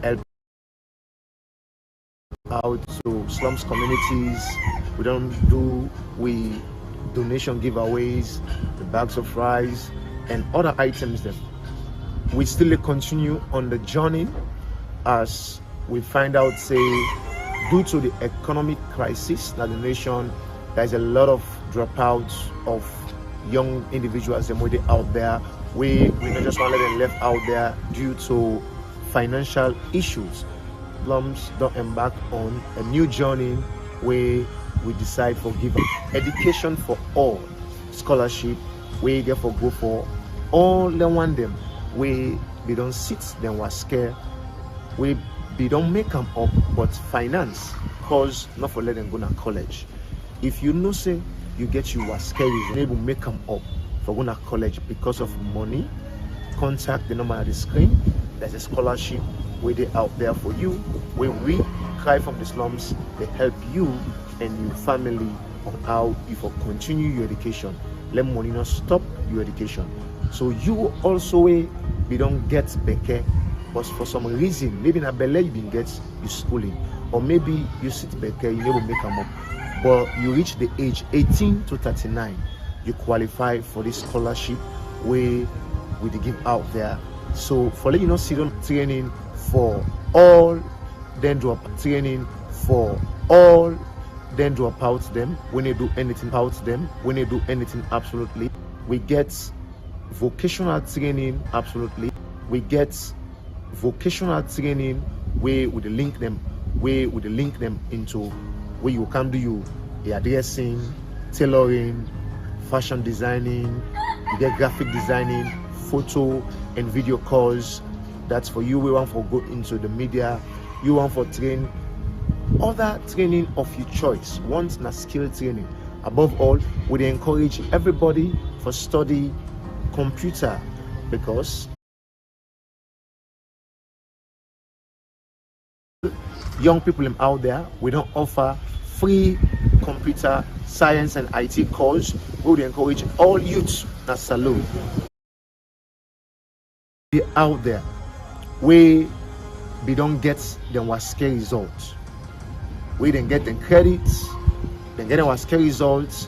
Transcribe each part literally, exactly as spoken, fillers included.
help out to slums communities. We don do we donation giveaways, the bags of rice, and other items dem. We still dey continue on the journey as we find out say due to the economic crisis na the nation, there is a lot of dropouts of young individuals dem wey dey out there wey we no just wan let dem left out there due to financial issues. Slums don embark on a new journey wey we decide for give am education for all, scholarship wey get for go for all the one dem wey bin don sit dem waske, wey bin don make am up, but finance cause not for let dem go na college. If you know say you get you waske, you no able make am up for go na college because of money, contact the number at the screen. There's a scholarship wey dey out there for you, wey we, Cry from the Slums, dey help you and your family on how you for continue your education. Let money not stop your education. So you also wey bin don get beke, but for some reason, maybe na belle you bin get, you schooling, or maybe you sit beke, you never make am up, but you reach the age eighteen to thirty-nine, you qualify for this scholarship wey we dey give out there. So for let you know, sit down training for all dem drop training for all dem dropouts dem wey no do anything, out dem wey no do anything absolutely. We get vocational training absolutely. We get vocational training wey we dey link dem, wey we dey link dem into, wey you can do you the hairdressing, tailoring, fashion designing, you get graphic designing, photo and video course. That's for you wey wan for go into the media, you wan for train, other training of your choice. One na skill training. Above all, we dey encourage everybody for study computer because young people dem out there, we don offer free computer science and I T course wey we dey encourage all youths na Salou dey out there wey bin don get dem waske result, wey dem get dem credit, dem get dem waske result,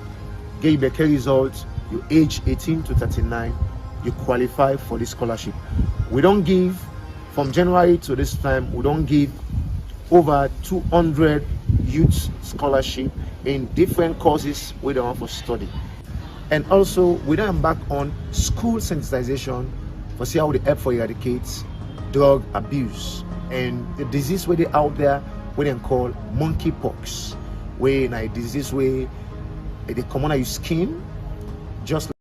get beke result, you age eighteen to thirty-nine, you qualify for this scholarship. We don give, from January to this time, we don give over two hundred youth scholarship in different courses wey dem wan for study. And also, we don embark on school sensitization for see how we dey help for eradicate drug abuse and the disease wey dey out there wey dem call monkeypox, wey na a disease wey e dey comot na your skin, just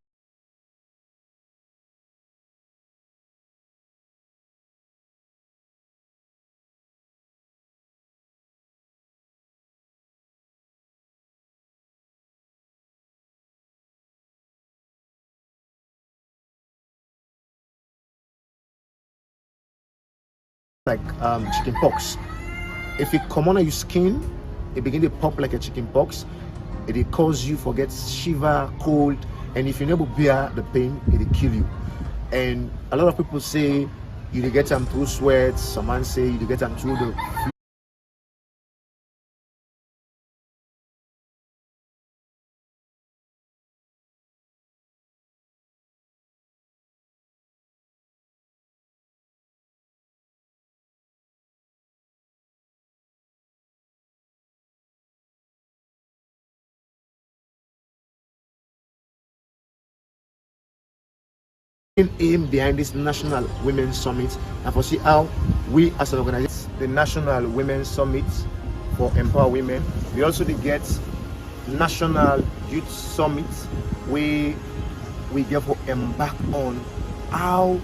like um, chicken pox. If it come on your skin, it begin to pop like a chicken pox. It dey cause you for get shiver, cold, and if you never bear the pain, it dey kill you. And a lot of people say you dey get am through sweat. Some man say you dey get am through the main aim behind this National Women's Summit na for see how we as an organization, the National Women's Summit for Empower Women, we also dey get National Youth Summit wey we get for embark on how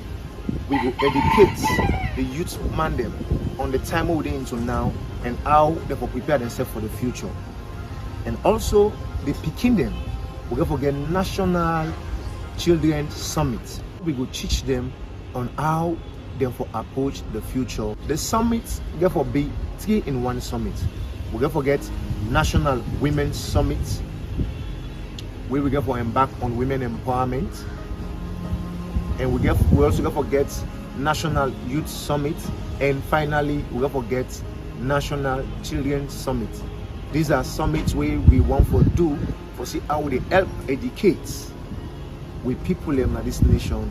we go educate the youth man dem on the time wey we dey into now and how dem for prepare themselves for the future. And also, the pikin dem, we get for get National Children Summit. We go teach dem on how dem for approach the future. The summit get for be three in one summit. We get for get National Women Summit, wey we get for embark on women empowerment, and we get we also get for get National Youth Summit, and finally, we go for get National Children Summit. These are summits wey we want for do for see how we dey help educate we people dem na this nation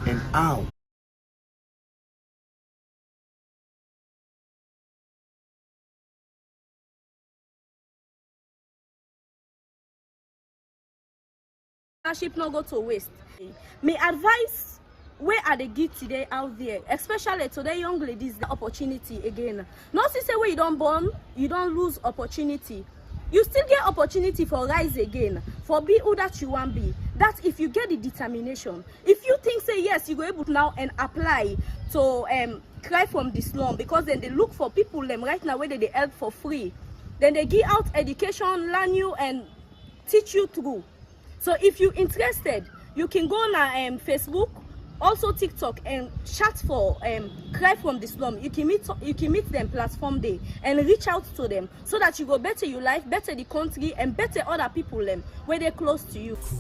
and how. Scholarship no go to waste. My advice wey I dey give today out there, especially today young ladies, the opportunity again. No see say when you don born, you don lose opportunity. You still get opportunity for rise again, for be who that you wan be. That if you get the determination, if you think say yes, you go able now and apply to um, cry from the slum, because then they look for people them right now where they, they help for free. Then they give out education, learn you and teach you through. So if you interested, you can go on um, Facebook, also TikTok, and chat for um, cry from the slum. You can meet you can meet them platform day and reach out to them so that you go better your life, better the country, and better other people them where they close to you. Cry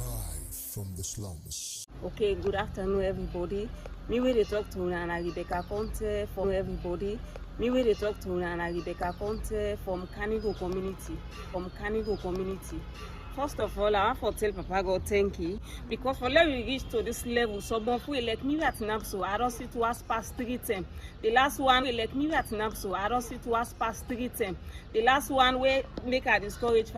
from the slums. Okay, good afternoon, everybody. Me wey dey talk to una na Rebecca Conte from everybody. Me wey dey talk to una na Rebecca Conte from Kanigo community. From Kanigo community. First of all, I want for tell Papa God thank you because for let we reach to this level, some of we like me right now, so I don't see to us past three term. The last one we like me right now, so I don't see to us past three term. The last one wey make I discourage.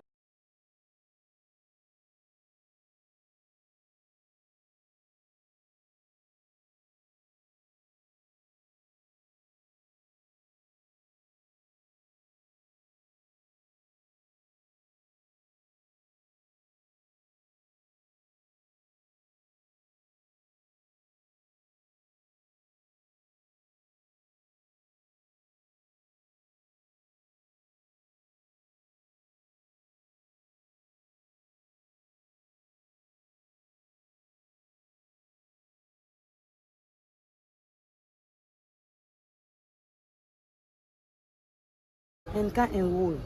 And can enroll.